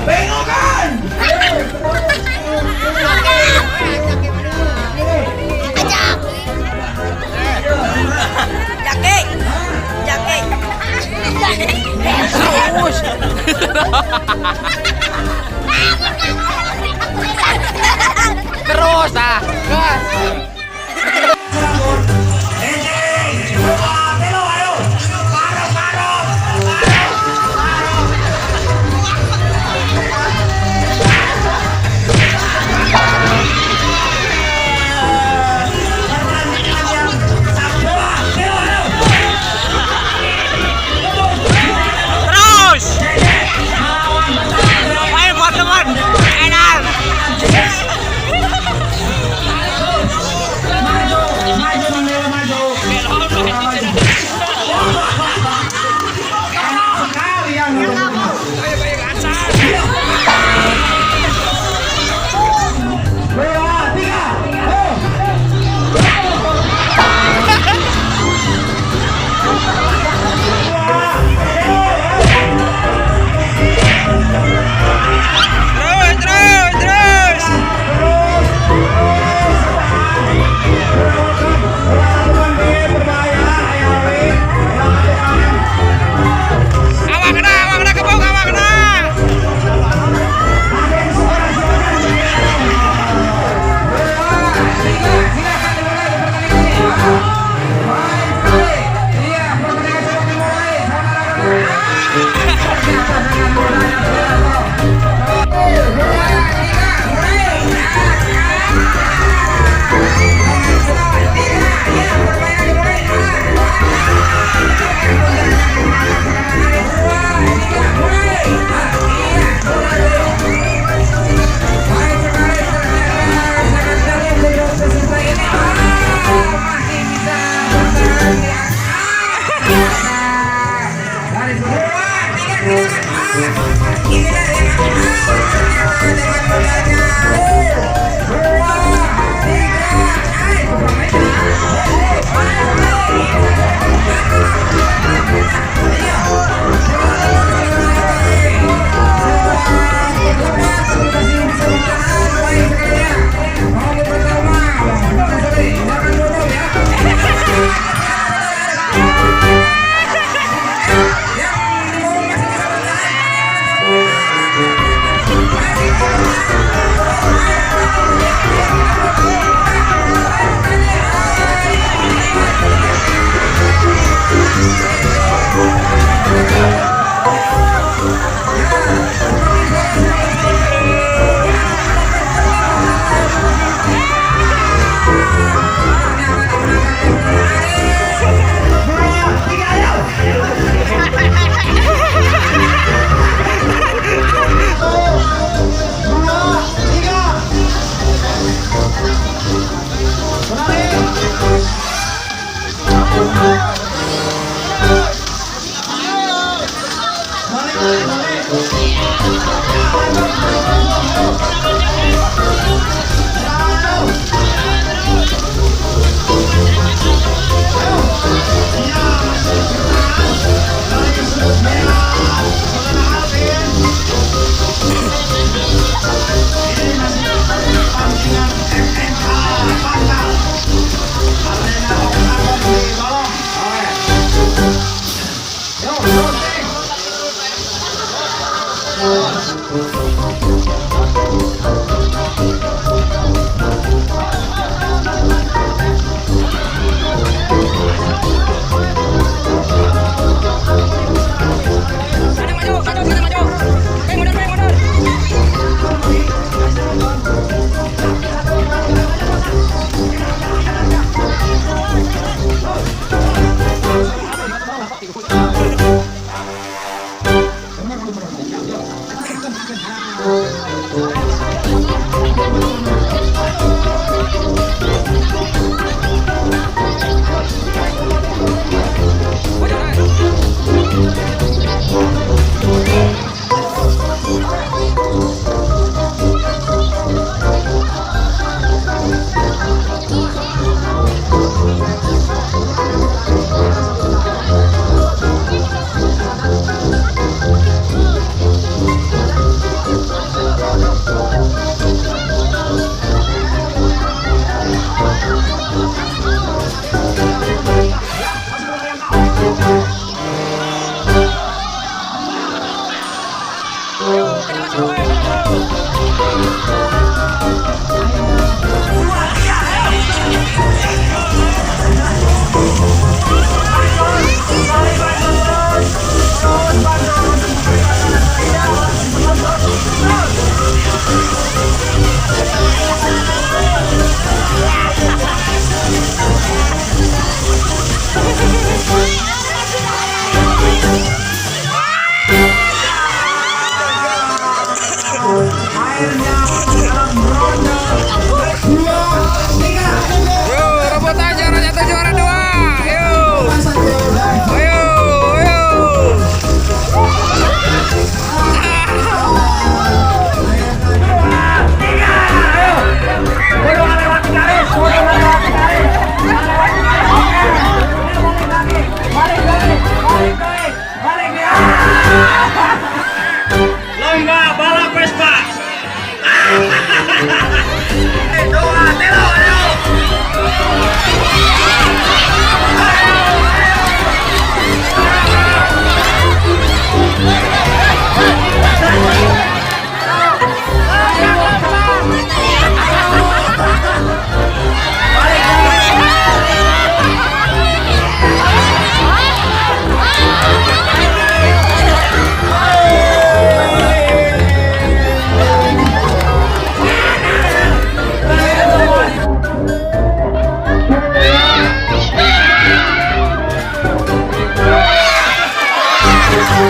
Bengokan. Ajak. Jake. Jake. Terus. Terus ah. Gas. Dua, tilu, ayo. Karo, karo. Karo. Pertandingan yang dua, tilu, ayo. Terus. Ayo buat teman. Enak. Maju, maju, Mandela, maju. Maju. Enak sekali yang Dua, tiga. Oh. Terus, terus, terus. Terus, terus, tahan. Berbahaya, Ayawin. Lakukan. Awak kena, awak kena kebong, awak kena. Ada yang suara, silakan. Dua, tiga, silakan dimulai pertandingan ini. Baik sekali. Iya, pertandingan sudah dimulai. Saudara-saudara. Ternyata dengan mudahnya Suyanto. Dua, tiga, mulai. Dua, tiga, iya, permainan dimulai. Dua, tiga, mulai. Iya, mulai. Baik sekali, ternyata sangat dalam kedua peserta ini. Masih bisa bertahan di atas. Ternyata dari dua, tiga, silakan. Inilah yang ternyata dengan mudahnya. Dua, tiga, ayo. Dua, tiga, ayo. Satu, dua, tiga. Menarik. Balik, balik, balik. Maju, maju, maju. Ayo. Ayo. Iya, masih bertahan. Dari sudut merah, Saudara Alvin. Ini masih pertandingan MNK Pangkal. Arena Oktagon di Balong. Oke. Yo, shooting. Sana maju, maju, sana maju. Oke, mundur, mundur. Yo, rebutan juara satu, juara dua. Ayo. Ayo, ayo. Lomba balap Vespa. Dua, tilu, ayo.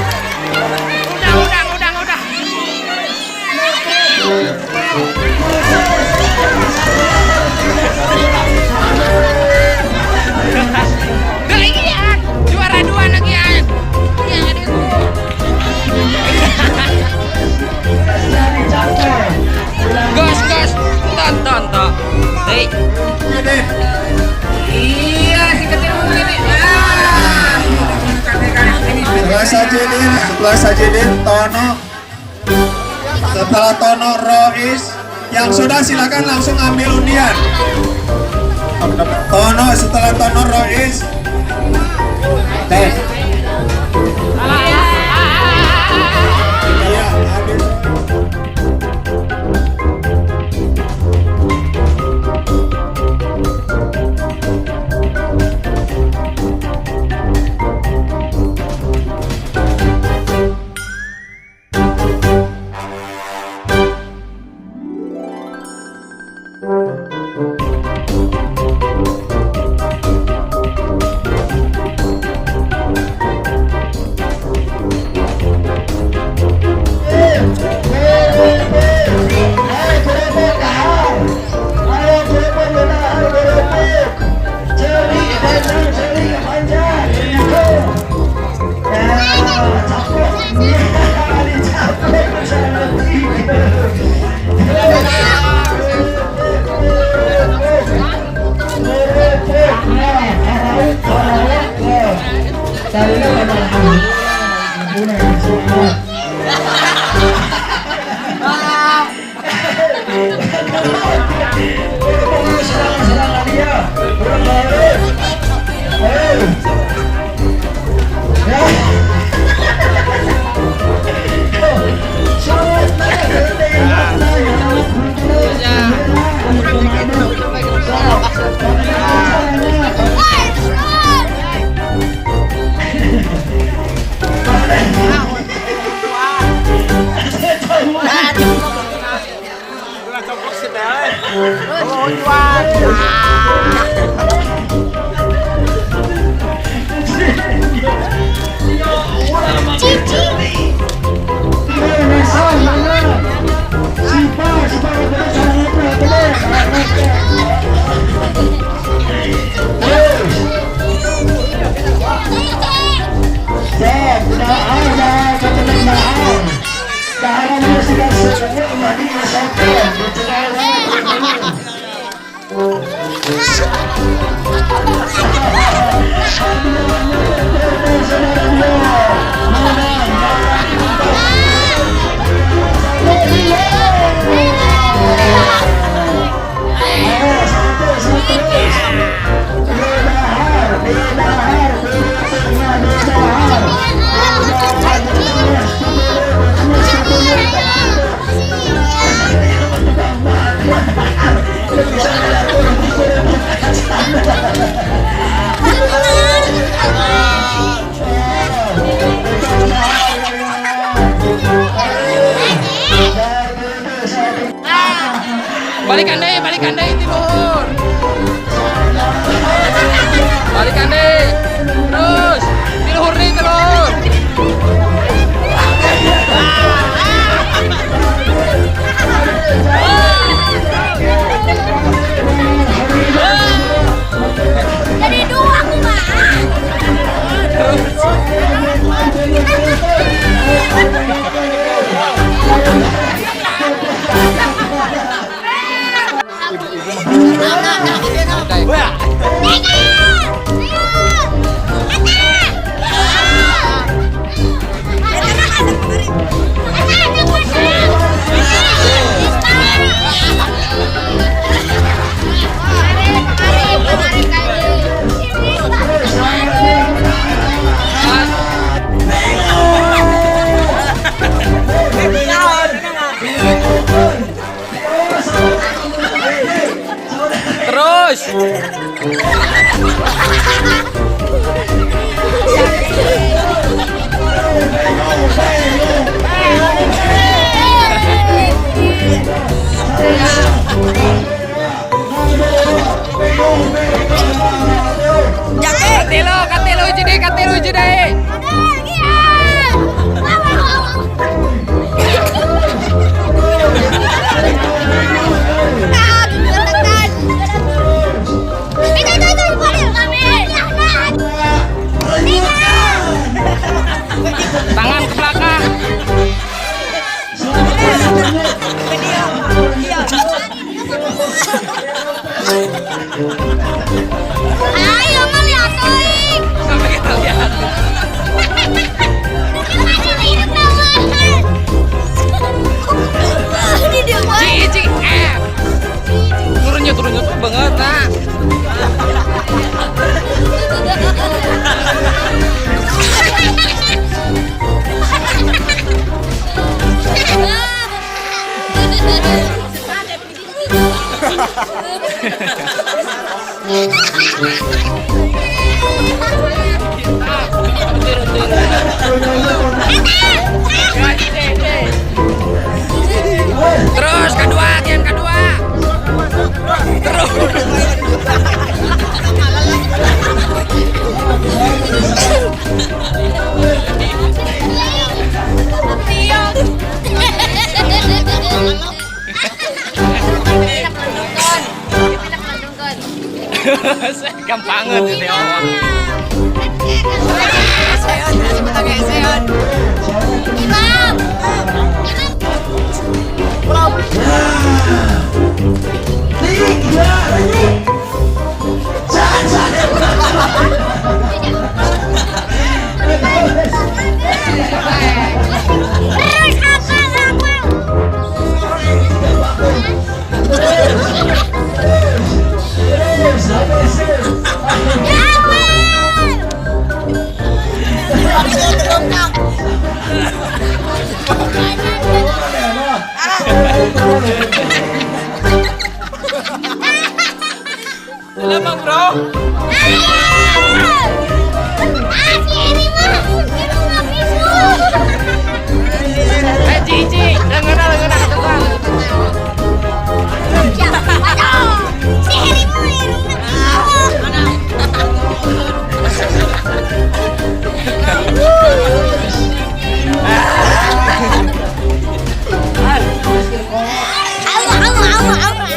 Udah, udah, udah, udah. Udah lagi ya. Juara dua lagi ya. Iya, aduh. Gas, gas. Tonton, tonton. Hei. Iya, si kecil ini. Ah. Setelah Sajidin, setelah Sajidin, Tono. Setelah Tono, Rois. Yang sudah silakan langsung ambil undian. Tono, setelah Tono, Rois. Tes. Iya, ambil. Balikan deui ti luhur. Balikan deui. Terus, ti luhur deui, ti luhur. Jadi dua aku mah. Terus. Jake. Katilu, katilu hiji deui, katilu hiji deui. Tangan ke belakang. Ayo ngeliat euy. Sampai kita lihat. Ini dia G G F. Turunnya, turunnya tuh banget, nah. Terus kedua, yang kedua. Terus. Gampangan itu ya. Imam. Tiga. Terus apa apa? Lama, bro. Ah, si ini mah, ini mah bisu. Eh, Cici, lengan lengan ketekan. Aduh, si Heri mah ini mah bisu. Allah, Allah, Allah, Allah.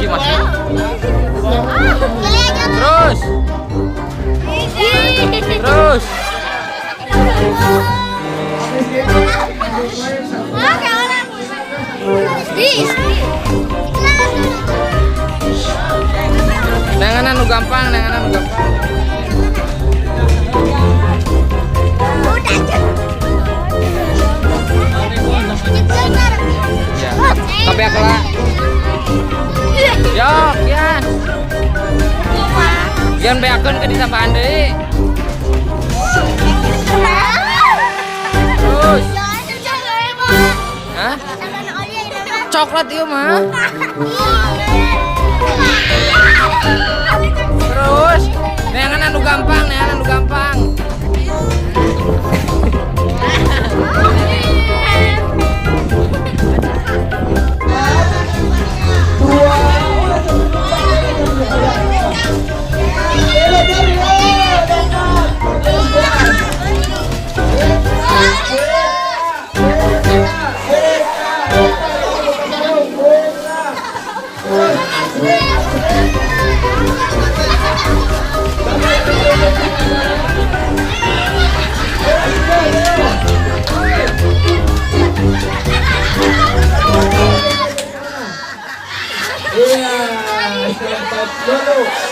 masih. Terus. Terus. Neangan nu gampang, neangan nu gampang. Ya. Tapi aku lah. Yok, Yan. Yan beakeun ke ditambahan deui. Terus. Hah? Coklat ieu mah. Terus, neangan anu gampang, neangan anu gampang. Iya, satu.